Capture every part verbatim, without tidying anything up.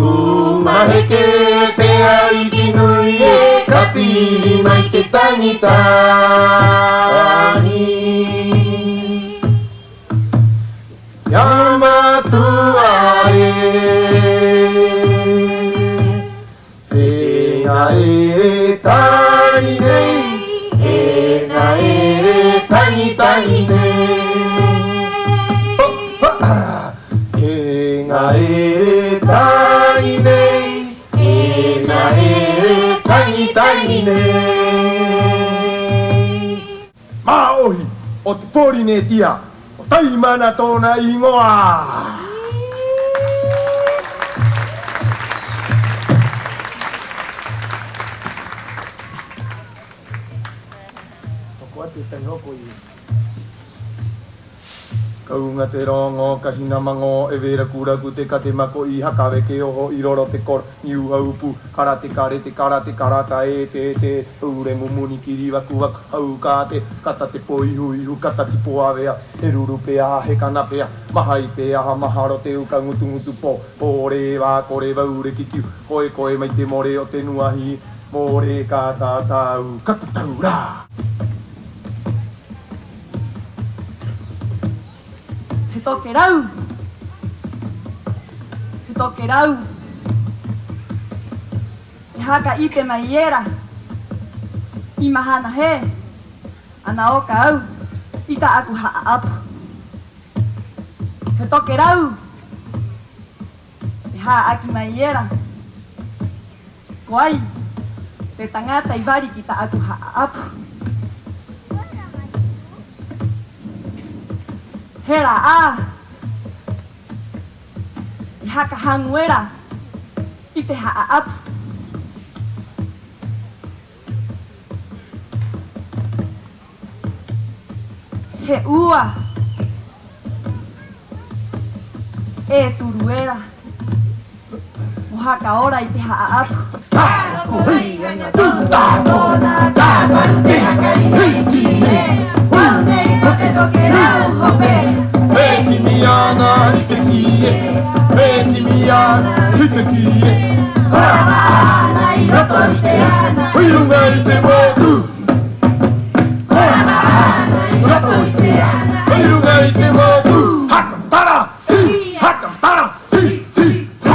Tū maheke te ariki nui e kati mai te taŋi-taŋi. Ia matu'a ē, e ŋā 'ere taŋi nei, e ŋā 'ere taŋi-taŋi nei. E ŋā 'ere taŋi nei, e ŋā 'ere taŋi-taŋi nei. Mā'ohi o te Porinetia, ko Taimana tō'ona 'īŋoa. Hoko atu e tai hoko i. Ka uŋa te roŋo, ka hina maŋō, e vē raku-raku te kate mako'i, haka veke oho 'i roro te koro, niuha upu, karate karete, karate karata, e te, e te, ure mumuni kiri vaku-vaku, hau kate, kata te pō ihu-ihu, kata te pō avea, he ruru pēaha, he kana pēaha, maha i te aha, maharo te uka, ŋutu-ŋutu pō, pō reva, ko reva ure ki kiu, koe-koe mai te more o te nuahi, more ka tatau, ka tatau rā. He tokerau. He tokerau. E haka 'ite mai era i mahana hē, ana 'oka au i tā'aku ha'a'apu. He tokerau. E hā'aki mai era. Ko ai te taŋata i vari ki tā'aku ha'a'apu? He ra'ā. E haka haŋu era i te ha'a'apu. He 'ua e turu era mo haka ora i te ha'a'apu. He kimi ana i te kī ē, he kimi ana i te kī ē. Ko rava'a ana 'i roto i te ana, 'i ruŋa i te motu. Ko rava'a ana 'i roto i te ana, 'i ruŋa i te motu. Haka tara, haka tara, si, si, si.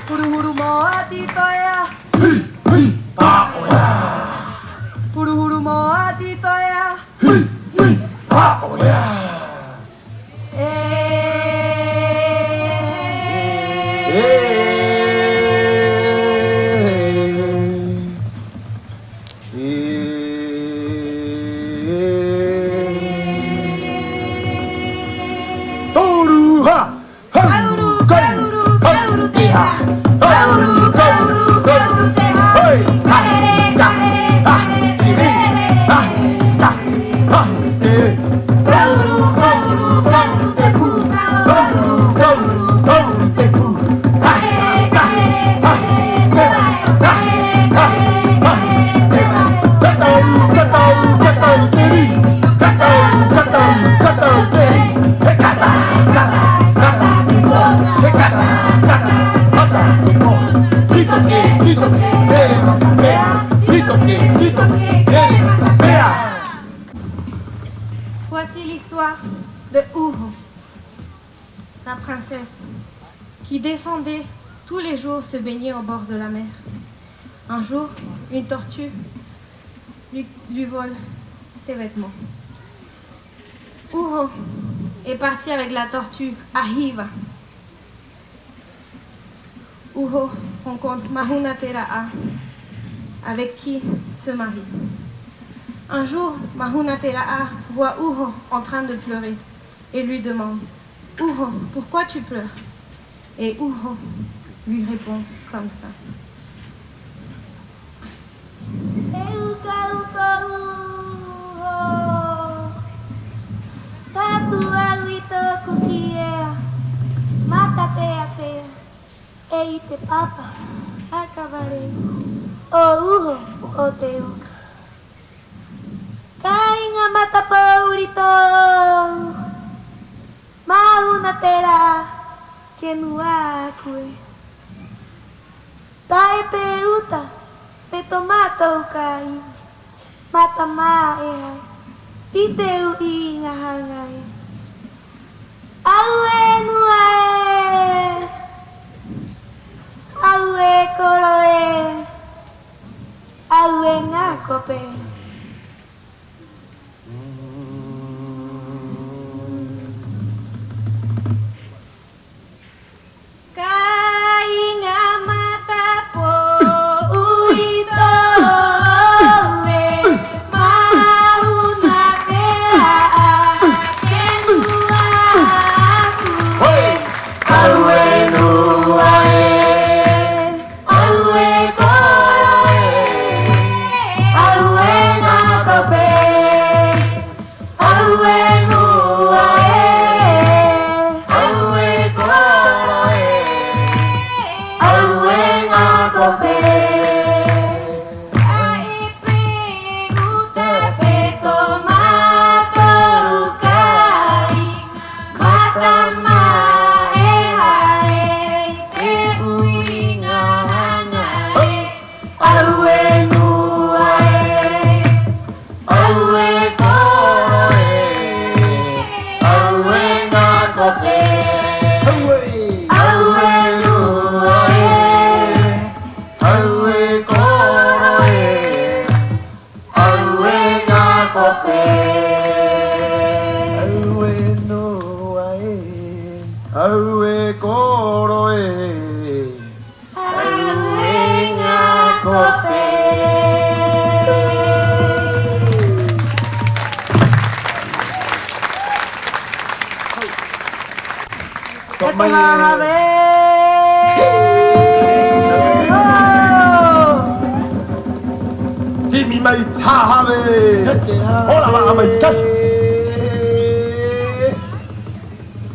Huru-huru mo ati toea. Huru-huru mo ati toea. Toru, ha! Kauru, kauru, kauru te hā. Kauru, kauru, kauru te hā. Hoi! Ka here, ka here, ka here te veve. Kauru, kauru, kauru te pū. Kauru, kauru, kauru te pū. Ka here, ka here, ka here te vae. Ka here, ka here, ka here te vae. Ka tau, ka tau, ka tau te riri. Ka tau, ka tau, ka tau te riri. He kata, kata, kata te kona. He kata, kata, kata te kona. Ki toke, ki toke, here mata pea. Ki toke, ki toke, here mata pea. Voici l'histoire de Uho, la princesse, qui descendait tous les jours se baigner au bord de la mer. Un jour, une tortue lui, lui vole ses vêtements. Uho est parti avec la tortue à Hiva. Uho rencontre Mahunatera'a, avec qui se marie. Un jour, Mahunatera'a voit Uho en train de pleurer et lui demande : « Uho, pourquoi tu pleures ? » Et Uho lui répond comme ça. E uka-uka Uho, tātou au i tō'oku kī'ea, mata tea-tea, e i te papa haka vare o Uho o te oka. Kāiŋa matapō Te rā, ke nua a koe. Ta'e pē uta, pē tō mātou kāiŋa, mata mā'ea i te u'i iŋa haŋa ē. Aue nua ē, aue koro ē, aue ŋā kope. Kāiŋa matapō'uri tō'oe, mahuna te rā ke nua a koe. Aue nua ē, aue koro ē, aue ŋā kope. Aue nua ē, aue koro ē, aue ŋā kope. Ta'e pē uta, pē tō mātou kāiŋa, mata mā'ea i te u'i iŋa haŋa ē. Aue nua ē, aue koro ē, aue ŋā kope. Aue nua ē, aue koro ē, aue ŋā kope. Aue nua ē, aue koro ē. Aue ŋā kope. Ko te hāhave. Kimi mai hāhave. Hora va'a mai tahi.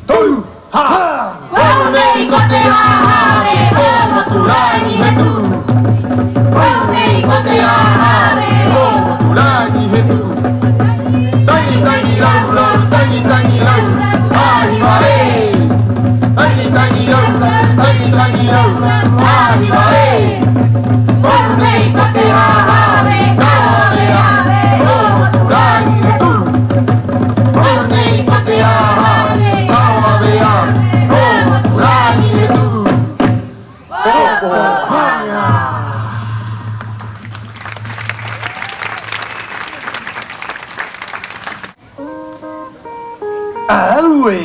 Toru. Ha! Ko au nei ko te hāhave o Motu Rangi Hetu'u. Ko au nei ko te hāhave o Motu Rangi Hetu'u. Taŋi, taŋi rau, rau, taŋi, taŋi rau, hāhiva ē. Taŋi, taŋi rau, rau, taŋi, taŋi rau, hāhiva ē. Ko au nei ko te hāhave, ka ave a, o Motu Rangi Hetu'u. Ko au nei ko te hāhave, ka ave a, o Motu Rangi Hetu'u. Pokohaŋa. Auē!